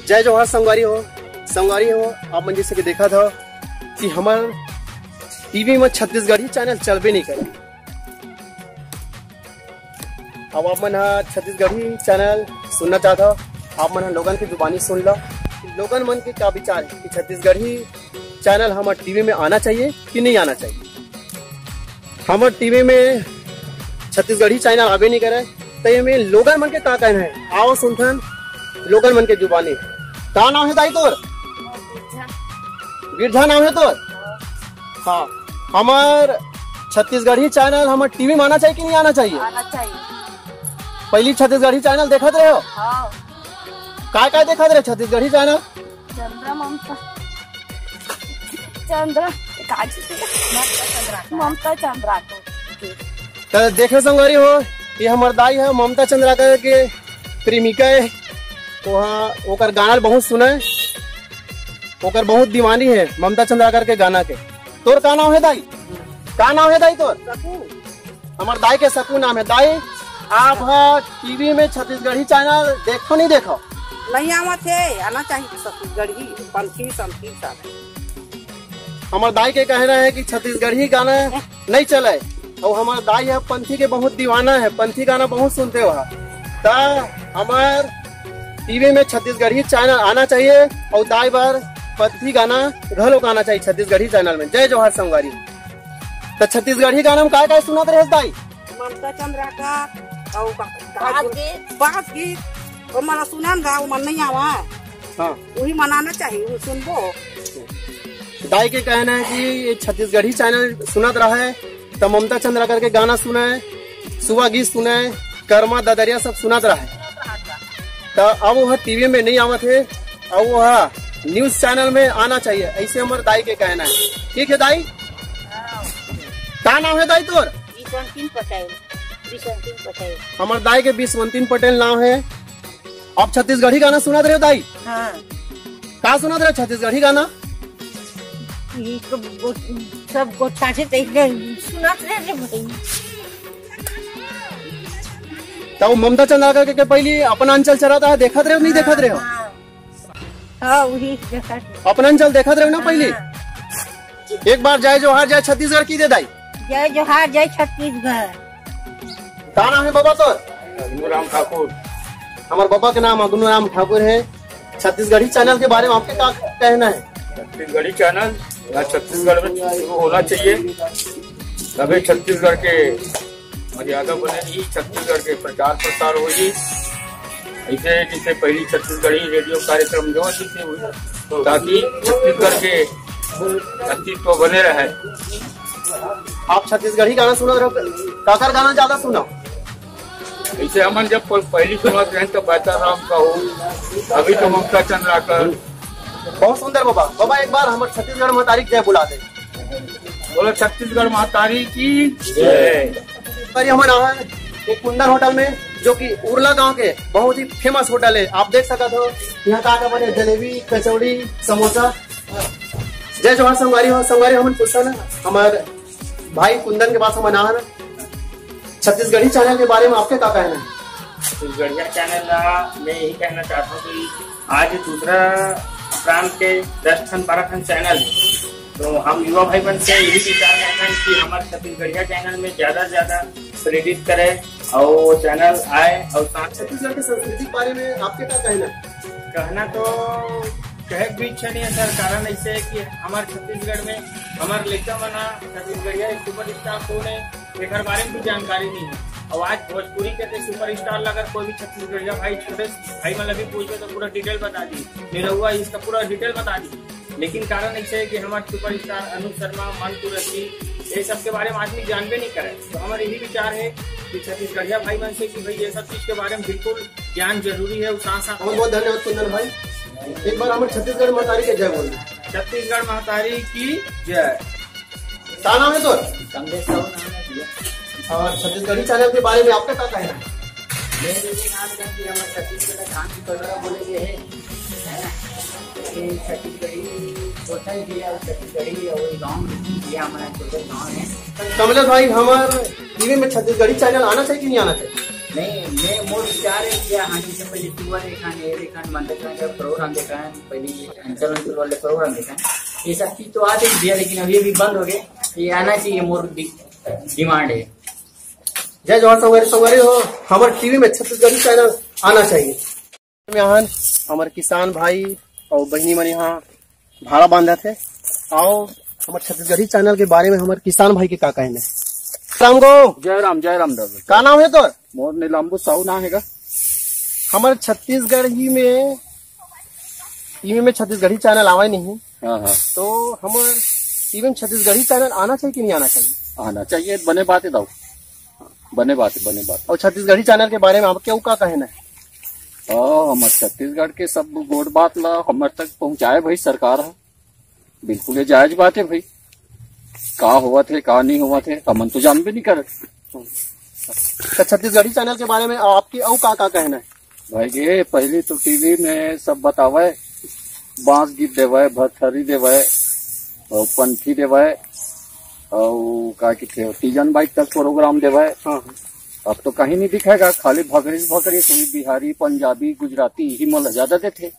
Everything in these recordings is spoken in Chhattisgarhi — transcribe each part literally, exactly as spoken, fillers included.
जय जोहार संगवारी हो। संगवारी हो, आप मन जैसे कि देखत हो कि हमर टीवी में छत्तीसगढ़ी चैनल चलबे नहीं करे। अब आप मन ह छत्तीसगढ़ी चैनल सुनना चाहत हो, आप मन ह लोगन की जुबानी सुन लो। लोगन मन के का विचार है कि छत्तीसगढ़ी चैनल हमर टीवी में आना चाहिए कि नहीं आना चाहिए? हमर टीवी में छत्तीसगढ़ी चैनल आबे नहीं करे, तो ये में लोगन मन के का कहना है? आओ सुनथन लोगन मन के जुबानी। का नाम है दाई तोर? बिरधा नाम है तोर? हाँ, हमर छत्तीसगढ़ी चैनल हमर टीवी में आना चाहिए कि नहीं आना चाहिए? आना चाहिए। पहली छत्तीसगढ़ी चैनल देखत रहे हो? हाँ। काय काय देखत रहे छत्तीसगढ़ी चैनल? चंद्रा ममता, चंद्रा, का जी? ममता चंद्राकर। तो देखे संगवारी हो, ये हमर दाई है, ममता चंद्राकर के प्रेमिका है। तो हाँ, ओकर गाना बहुत सुने, ओकर बहुत दीवानी है ममता चंद्राकर के गाना के। तोर का नाम है दाई? का नाम है दाई तोर? हमर दाई के सकू नाम है। दाई, आप ह टीवी में छत्तीसगढ़ी चैनल देखो नहीं देखो? नहीं आवत है, आना चाहिए छत्तीसगढ़ी पंथी संथी सब। हमर दाई के कहना है कि छत्तीसगढ़ी गाना नहीं चले, और हमर दाई ह पंथी के बहुत दीवाना है, पंथी गाना बहुत सुनते हो। त हमर टीवी में छत्तीसगढ़ी चैनल आना चाहिए, और दाई बर पंथी गाना घलो आना चाहिए छत्तीसगढ़ी चैनल में। जय जोहार संगवारी। त छत्तीसगढ़ी गाना में काय काय सुनत रहे दाई? ममता चंद्राकर और का, का बात गीत। बात गीत, वो मन सुनन गा, वो मन नहीं आवा। हाँ। वही मनाना चाहिए, वो सुनबो। दाई के कहना है कि ये छत्तीसगढ़ी चैनल सुनत रहे, त ममता चंद्राकर के गाना सुने, सुवा गीत सुने, कर्मा ददरिया सब सुनत रहे। त अब वो टीवी में नहीं आवत है, अब वो न्यूज चैनल में आना चाहिए, ऐसे हमर दाई के कहना है। ठीक है दाई, का नाम है दाई तोर? बिसंतीन पटेल। बिसंतीन पटेल। हमर दाई के बिसवंतीन पटेल नाम है। आप छत्तीसगढ़ी गाना सुनत रहे हो दाई? हाँ। का सुनत रहे छत्तीसगढ़ी गाना? ये तो गो-, सब गोटाठे तो इतने सुनत रहे रे भाई। तब ममता चंद्राकर के, के पहली अपन अंचल चलाता है, देखत रहे हो, नहीं देखत रहे हो? हाँ। हाँ, वही देखत रहे। अपन अंचल देखत रहे हो ना पहली? हाँ। एक बार जय जोहार जय छत्तीसगढ़ की दे दाई। जय जोहार जय छत्तीसगढ़। का नाम है बाबा तोर? गुनू राम ठाकुर। हमर बाबा के नाम गुनू राम ठाकुर है। छत्तीसगढ़ी चैनल के बारे में आपके का कहना है? छत्तीसगढ़ी चैनल यहाँ छत्तीसगढ़ में शुरू होना चाहिए, तभी छत्तीसगढ़ के मर्यादा बने रही, छत्तीसगढ़ के प्रचार प्रसार होगी। ऐसे जैसे पहली छत्तीसगढ़ी रेडियो कार्यक्रम जो होती थी, ताकि छत्तीसगढ़ के अस्तित्व बने रहे। आप छत्तीसगढ़ी गाना सुनत रहो, काकर गाना ज्यादा सुनो? ऐसे हमन जब प-, पहली सुनत रहे तो बैताल राम का हो, अभी तो ममता चंद्राकर। बहुत सुंदर बाबा। बाबा एक बार हमर छत्तीसगढ़ महतारी के जय बुला दे। बोलो छत्तीसगढ़ महतारी की जय। पर हमन आहन एक कुंदन होटल में, जो कि उरला गांव के बहुत ही फेमस होटल है। आप देख सकत हो यहाँ का का बने, जलेबी, कचौड़ी, समोसा। जय जोहार संगवारी हो। संगवारी हमन पूछन हमर भाई कुंदन के पास हमन आहन, छत्तीसगढ़ी चैनल के बारे में आपके का कहना है? छत्तीसगढ़िया चैनल ला मैं यही कहना चाहता हूँ कि आज दूसरा प्रांत के दस ठन बारह ठन चैनल है, तो हम युवा भाई मन से यही विचार करथन कि हमर छत्तीसगढ़िया चैनल में ज्यादा से ज्यादा प्रेरित करे और वो चैनल आए और साथ छत्तीसगढ़ के संस्कृति के बारे में आपके का कहना है? कहना तो कहे के भी इच्छा नहीं है सर, कारण ऐसे है कि हमारे छत्तीसगढ़ में हमारे लड़का मन ह छत्तीसगढ़िया एक सुपरस्टार कौन है, एकर बारे में भी जानकारी नहीं है। और आज भोजपुरी के सुपरस्टार ला अगर कोई भी छत्तीसगढ़िया भाई, छोटे भाई मन ला भी पूछबे तो पूरा डिटेल बता दी, निरहुआ इसका पूरा डिटेल बता दी। लेकिन कारण ऐसे है कि हमारे सुपरस्टार अनुज शर्मा, मंटू रश्मि, ये सब के बारे में आदमी जानबे नहीं करे। तो हमारे यही विचार है कि छत्तीसगढ़िया भाई मन से कि भाई ये सब चीज के बारे में बिल्कुल ज्ञान जरूरी है। और साथ साथ बहुत बहुत धन्यवाद कुंदन भाई। एक बार हमारे छत्तीसगढ़ महतारी के जय बोल। छत्तीसगढ़ महतारी की जय। का नाम है तोर? कमलेश साहू नाम है भैया। और छत्तीसगढ़ी चैनल के बारे में आपका क्या कहना है? मेरे ये नाम है कि हम छत्तीसगढ़ में काम की कटोरा बोले गए हैं, है ना? ये छत्तीसगढ़ी सोचल भी है और छत्तीसगढ़ी और वही गाँव में भी है, हमारा छोटा गाँव है। कमलेश भाई, हमारे टीवी में छत्तीसगढ़ी चैनल आना चाहिए कि नहीं आना चाहिए? नहीं, मैं मोर विचार है कि हाँ, जैसे पहले टूर देखा, ये देखा, मंडप का जब प्रोग्राम देखा है, पहले अंचल अंचल वाले प्रोग्राम देखा है, ये सब चीज तो आते ही भैया, लेकिन अभी अभी बंद हो गए। ये आना चाहिए, मोर डि-, डिमांड है। जय जोहार संगवारी, संगवारी हो, हमर टीवी में छत्तीसगढ़ी चैनल आना चाहिए। में आहन हमर किसान भाई और बहिनी मन यहाँ भाड़ा बांधत हे। आओ, हमर छत्तीसगढ़ी चैनल के बारे में हमर किसान भाई के का कहना है। राम गो, जय राम, जय राम दादा। का नाम है तोर? मोर नीलम्बू साहू नाम है का? हमर छत्तीसगढ़ी में, टीवी में छत्तीसगढ़ी चैनल आवे नहीं। हाँ, हाँ। तो हमर टीवी में छत्तीसगढ़ी चैनल आना चाहिए कि नहीं आना चाहिए? आना चाहिए, बने बात है दाऊ, बने बात है, बने बात। और छत्तीसगढ़ी चैनल के बारे में आपके का कहना है? ओ, हमर छत्तीसगढ़ के सब गोठ बात ला हमर तक पहुंचाए भाई सरकार ह। बिल्कुल ये जायज बात है भाई, का होवत है, का नहीं होवत है, हमन तो जानबे नहीं करत। तो छत्तीसगढ़ी चैनल के बारे में आपके अउ का का कहना है? भाई जी, पहली तो टीवी में सब बतावे, बांस गीत देवे, भरथरी देवे, और पंथी देवे, और का कहते हो, तीजन बाई तक प्रोग्राम देवे। हाँ, हाँ। अब तो कहीं नहीं दिखेगा, खाली भगरी भगरी कोई बिहारी, पंजाबी, गुजराती ही मन ज्यादा देते,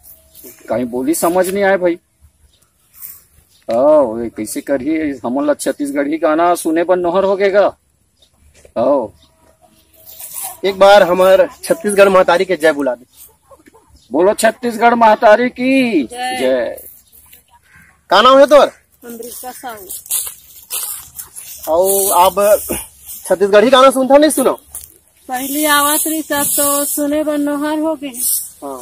कहीं बोली समझ नहीं आए भाई। ओ, ये कैसे करही? हमन ला छत्तीसगढ़ी गाना सुने बर नोहर हो गेगा। ओ, एक बार हमर छत्तीसगढ़ महतारी के जय बुला दे। बोलो छत्तीसगढ़ महतारी की जय। जय। का नाम है तोर? अमृता साहू। और आप छत्तीसगढ़ी गाना सुनता नहीं सुनो? पहली आवत रही सब तो सुने बर नोहर हो गए। हाँ।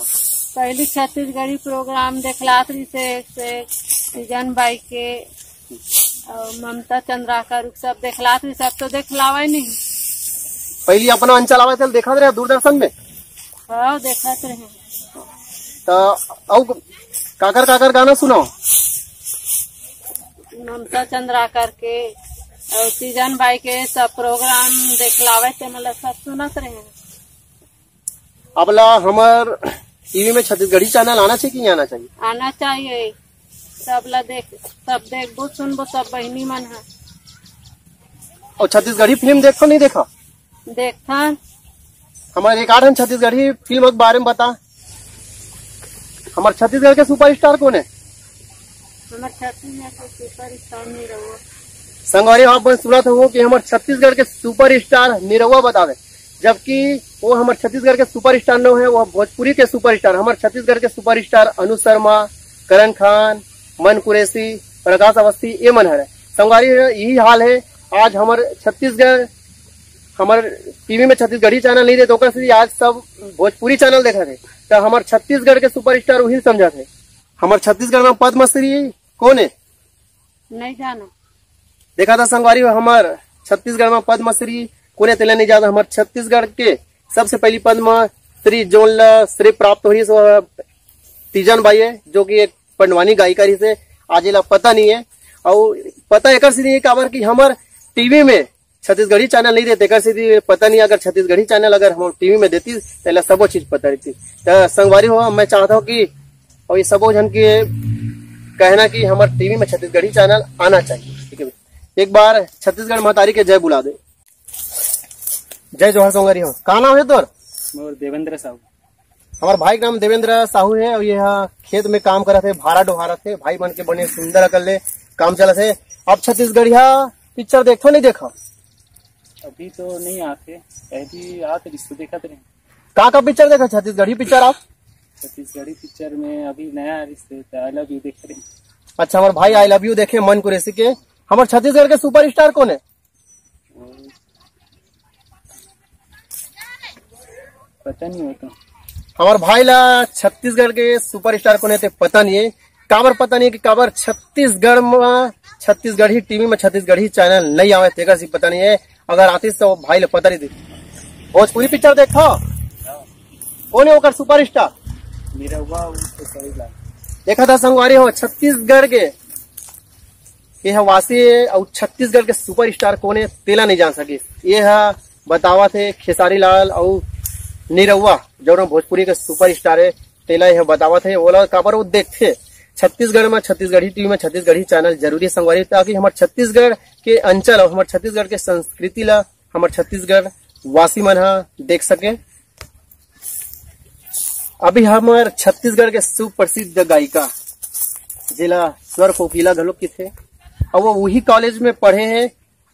पहली छत्तीसगढ़ी प्रोग्राम देखलात रही से, से तीजन बाई के और ममता चंद्राकर उ सब देखलात रही सब तो देखलावे नहीं। पहली अपना अंचल आवे थे, देखत रहे दूरदर्शन में। हाँ, देखत रहे। तो अउ काकर काकर गाना सुनो? ममता चंद्राकर के और तीजन बाई के सब प्रोग्राम देखलावे थे, मतलब सब सुनत रहे। अब ला हमर टीवी में छत्तीसगढ़ी चैनल आना चाहिए कि नहीं आना चाहिए? आना चाहिए। सब ला देख, सब देखबो सुनबो सब बहिनी मन ह। और छत्तीसगढ़ी फिल्म देखो नहीं देखो? देखथन। हमर एक आठ हम छत्तीसगढ़ी फिल्म के बारे में बता। हमर छत्तीसगढ़ के सुपरस्टार कौन है? हमर छत्तीसगढ़ के सुपरस्टार निरहुआ। संगवारी, आप मन सुनत हो कि हमर छत्तीसगढ़ के सुपरस्टार निरहुआ बतावे, जबकि वो हमर छत्तीसगढ़ के सुपरस्टार न है, वो भोजपुरी के सुपरस्टार, हमर छत्तीसगढ़ के सुपरस्टार अनु शर्मा, करण खान, मन कुरैशी, प्रकाश अवस्थी, ये मन हरे। संगवारी, यही हाल है। आज हमर छत्तीसगढ़, हमर टीवी में छत्तीसगढ़ी चैनल नहीं दे, तो ओकर से आज सब भोजपुरी चैनल देखा थे। तो हमर छत्तीसगढ़ के सुपरस्टार वही समझा थे। हमर छत्तीसगढ़ में पद्मश्री कौन है? नहीं जाना। देखा था संगवारी हो, हमर छत्तीसगढ़ में पद्मश्री कोने तेला नहीं जाता। हमर छत्तीसगढ़ के सबसे पहली पद्मश्री जोन ला श्री प्राप्त होही सो तीजन बाई है, जो कि एक पंडवानी गायिका रही से। आज एला पता नहीं है, और पता एकर से नहीं है काबर कि हमर टीवी में छत्तीसगढ़ी चैनल नहीं देते, एकर से भी पता नहीं। अगर छत्तीसगढ़ी चैनल अगर हम टीवी में देती, तो एला सबो चीज पता रहती। तो संगवारी हो, मैं चाहता हूँ कि और ये सबो जन के कहना कि हमर टीवी में छत्तीसगढ़ी चैनल आना चाहिए, ठीक है। एक बार छत्तीसगढ़ महतारी के जय बुला दे। जय जोहार संगवारी हो, का नाम है तोर? मोर देवेंद्र साहू। हमार भाई के नाम देवेंद्र साहू है और ये यहाँ खेत में काम करत है, भारा डोहारत है, भाई बन के बने सुंदर अकल ले काम चलत है। अब छत्तीसगढ़िया पिक्चर देखो नहीं देखो? अभी तो नहीं आते, पहली आत रिश्ते देखत रहे। का का पिक्चर देखा छत्तीसगढ़ी पिक्चर आप? छत्तीसगढ़ी पिक्चर में अभी नया रिश्ते आई लव यू देख रहे। अच्छा, हमारे भाई आई लव यू देखे मन कुरैशी के। हमारे छत्तीसगढ़ के सुपरस्टार कौन है? पता नहीं हो तो। हमारे भाई ला छत्तीसगढ़ के सुपरस्टार कौन है ते पता नहीं है। काबर पता नहीं है कि काबर छत्तीसगढ़ में छत्तीसगढ़ी टीवी में छत्तीसगढ़ी चैनल नहीं आवे, तेकर से पता नहीं है। अगर आतीस तो भाई ला पता नहीं थी। भोजपुरी पिक्चर देखो, कौन है ओकर सुपरस्टार? मेरा हुआ वो तो सही बात। देखा था संगवारी हो छत्तीसगढ़ के ये ह वासी अउ छत्तीसगढ़ के सुपरस्टार कोन हे, तेला नइ जान सकिस। ये ह बतावत हे खेसारी लाल अउ निरहुआ, जउन भोजपुरी के सुपरस्टार हे, तेला ये ह बतावत हे। ओला काबर वो देखथे, छत्तीसगढ़ म छत्तीसगढ़ी टीवी म छत्तीसगढ़ी चैनल जरूरी हे संगवारी, ताकि हमर छत्तीसगढ़ के अंचल अउ हमर छत्तीसगढ़ के संस्कृति ला, हमर छत्तीसगढ़ वासी मन ह देख सके। अभी हमर छत्तीसगढ़ के सुप्रसिद्ध गायिका, जेला स्वर कोकिला घलोक किथे, अउ वो उही कॉलेज में पढ़े हे,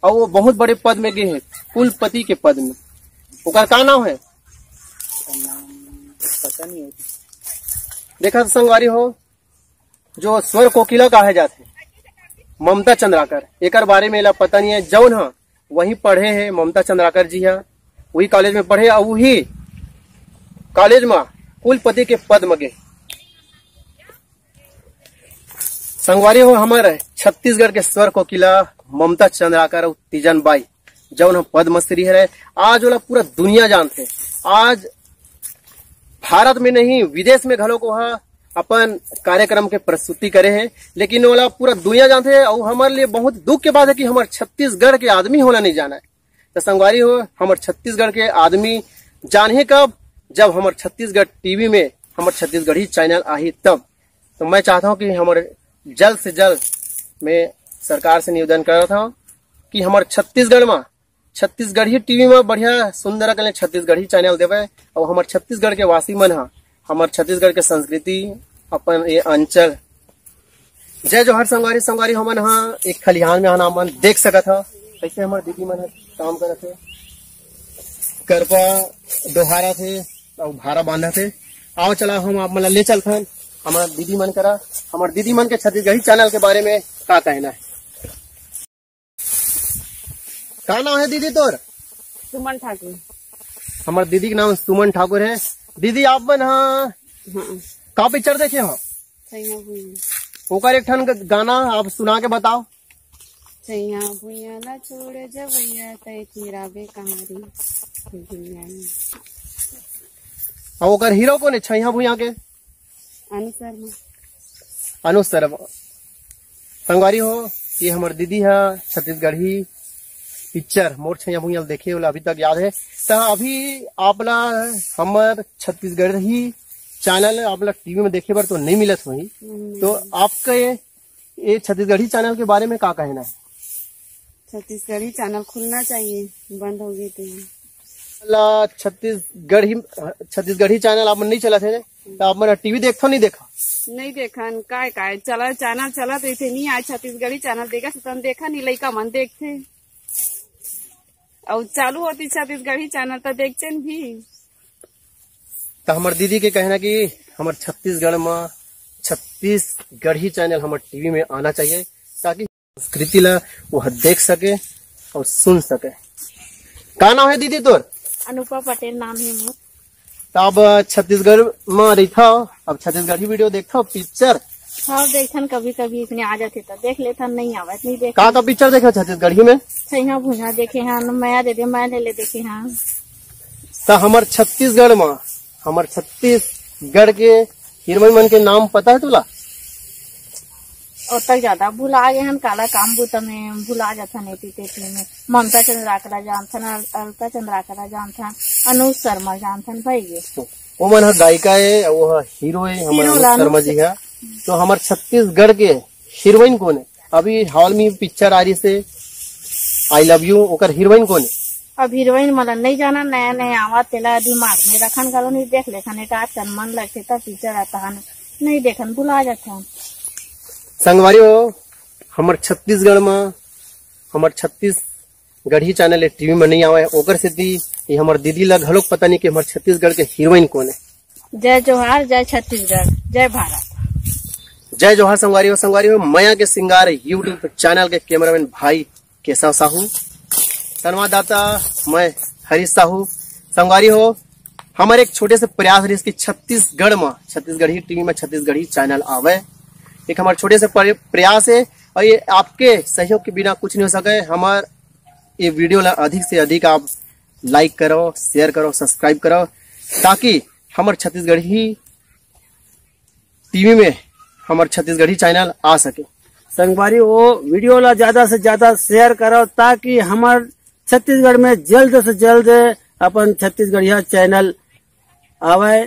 अउ वो बहुत बड़े पद में गे हे, कुलपति के पद में। ओकर का नाम है? पता नहीं है। देखा तो संगवारी हो, जो स्वर कोकिला कहे जाथे, ममता चंद्राकर, एकर बारे में एला पता नहीं है। जौन ह वहीं पढ़े हे ममता चंद्राकर जी ह, वही कॉलेज में पढ़े, अउ वही कॉलेज में कुलपति के पद में गे। संगवारी हो, हमर छत्तीसगढ़ के स्वर कोकिला ममता चंद्राकर अउ तीजन बाई, जौन ह पद्मश्री हरे, आज ओला पूरा दुनिया जानथे। आज भारत में नहीं, विदेश में घलोक ओहा अपन कार्यक्रम के प्रस्तुति करे हे, लेकिन ओला पूरा दुनिया जानथे। अउ हमर लिए बहुत दुख के बात है कि हमर छत्तीसगढ़ के आदमी ओला नहीं जाना है। तो संगवारी हो, हमर छत्तीसगढ़ के आदमी जानही कब? जब हमर छत्तीसगढ़ टीवी में हमर छत्तीसगढ़ी चैनल आही तब। तो मैं चाहता हूँ कि हमर जल्द से जल्द, मैं सरकार से निवेदन करत हूँ कि हमर छत्तीसगढ़ में, छत्तीसगढ़ी टीवी में बढ़िया सुंदर अकन ले छत्तीसगढ़ी चैनल देवे, अउ हमर छत्तीसगढ़ के वासी मन ह हमर छत्तीसगढ़ के संस्कृति, अपन ये अंचल। जय जोहार संगवारी। संगवारी, हमन ह एक खलिहान में हन, हमन देख सकत ह कैसे हमर दीदी मन ह काम करत हे, करपा डोहारत हे अउ भारा बांधत हे। आओ चला, हम आप मन ला ले चलथन हमर दीदी मन करा, हमर दीदी मन के छत्तीसगढ़ी चैनल के बारे में का कहना है। का नाम है दीदी तोर? सुमन ठाकुर। हमर दीदी के नाम सुमन ठाकुर है। दीदी, आप मन ह हाँ। का पिक्चर देखे हो? सैया भुइयां। ओकर एक ठन ग-, गाना आप सुना के बताओ। सैया भुइयां ला छोड़ जवैया, तै चिराबे कहाँ रे, भुइयां। अउ ओकर हीरो कोन है छैया भुइयां के? अनुज शर्मा। अनुज शर्मा। संगवारी हो, ये हमर दीदी ह छत्तीसगढ़ी पिक्चर मोर छैया भुइयां देखे वाला अभी तक याद है। त अभी आपला हमर छत्तीसगढ़ी चैनल आपला टीवी में देखे बर तो नहीं मिलत होही, नहीं। तो आपका ये, ये छत्तीसगढ़ी चैनल के बारे में का कहना है? छत्तीसगढ़ी चैनल खुलना चाहिए, बंद हो गए थे। ला छत्तीसगढ़ी, छत्तीसगढ़ी चैनल आप मन नहीं चलत हे, तो आप मन टीवी देखथो नहीं देखा? नहीं देखन, काय काय चला, चैनल चलत रहिथे, नहीं आए छत्तीसगढ़ी चैनल देखा से तन देखा नहीं, लइका मन देखथे। अउ चालू होती छत्तीसगढ़ी चैनल त देखचेन भी। तो हमर दीदी के कहना कि हमर छत्तीसगढ़ में छत्तीसगढ़ी चैनल हमर टीवी में आना चाहिए, ताकि संस्कृति ला वह देख सके और सुन सके। का नाम है दीदी तोर? अनुपा पटेल नाम है मोर। तो अब छत्तीसगढ़ में रहिथव, अब छत्तीसगढ़ी वीडियो देखथव, पिक्चर? हाँ, देखथन कभी कभी, इसने आ जाथे तो देख लेथन, नहीं आवत नहीं देख। का का पिक्चर देखे छत्तीसगढ़ी में? सैया भुइयां देखे हन, मया दे दे मया ले ले देखे हन। तो हमर छत्तीसगढ़ में, हमर छत्तीसगढ़ के हीरोइन मन के नाम पता है तुला? ओतक ज्यादा भुला गे हन, काला काम बुता में भुला जाथन, एती तेती में। ममता चंद्राकर ला जानथन, अल-, अलका चंद्राकर ला जानथन, अनुज शर्मा जानथन, भई गे। वो मन ह गायिका है, वो ह हीरो है, हमर हीरो अनुज ला शर्मा अनुज जी है। तो हमर छत्तीसगढ़ के हीरोइन कोन है? अभी हाल में पिक्चर आ रही से आई लव यू, ओकर हीरोइन कोन है? अब हीरोइन मन ला नहीं जाना, नया नया आवा, तेला दिमाग में रखन घलो नहीं, देख लेखन एक आध कन मन लगथे तब पिक्चर आता है, नहीं देखन भुला जाथन। संगवारी हो, हमर छत्तीसगढ़ में, हमर छत्तीसगढ़ी चैनल टीवी में नहीं आवे, ओकर सेती ये हमर दीदी ला घलोक पता नहीं कि हमर छत्तीसगढ़ के हीरोइन कोन है। जय जोहार, जय छत्तीसगढ़, जय भारत। जय जोहार संगवारी हो, संगवारी हो, मया के सिंगार YouTube चैनल के कैमरामैन भाई केशव साहू, संवाददाता मैं हरीश साहू। संगवारी हो, हमर एक छोटे से प्रयास रहिस कि छत्तीसगढ़ में, छत्तीसगढ़ी टीवी में छत्तीसगढ़ी चैनल आवे। एक हमर छोटे से प्र-, प्रयास है और ये आपके सहयोग के बिना कुछ नहीं हो सके। हमर ये वीडियो ला अधिक से अधिक आप लाइक करो, शेयर करो, सब्सक्राइब करो, ताकि हमर छत्तीसगढ़ी टीवी में हमर छत्तीसगढ़ी चैनल आ सके। संगवारी, वो वीडियो ला ज्यादा से ज्यादा शेयर करो, ताकि हमर छत्तीसगढ़ में जल्द से जल्द अपन छत्तीसगढ़िया चैनल आवे,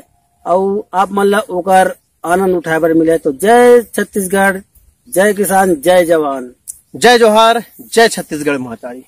अउ आप मन ला ओकर आनंद उठाए बर मिले। तो जय छत्तीसगढ़, जय किसान, जय जवान। जय जोहार, जय छत्तीसगढ़ महतारी।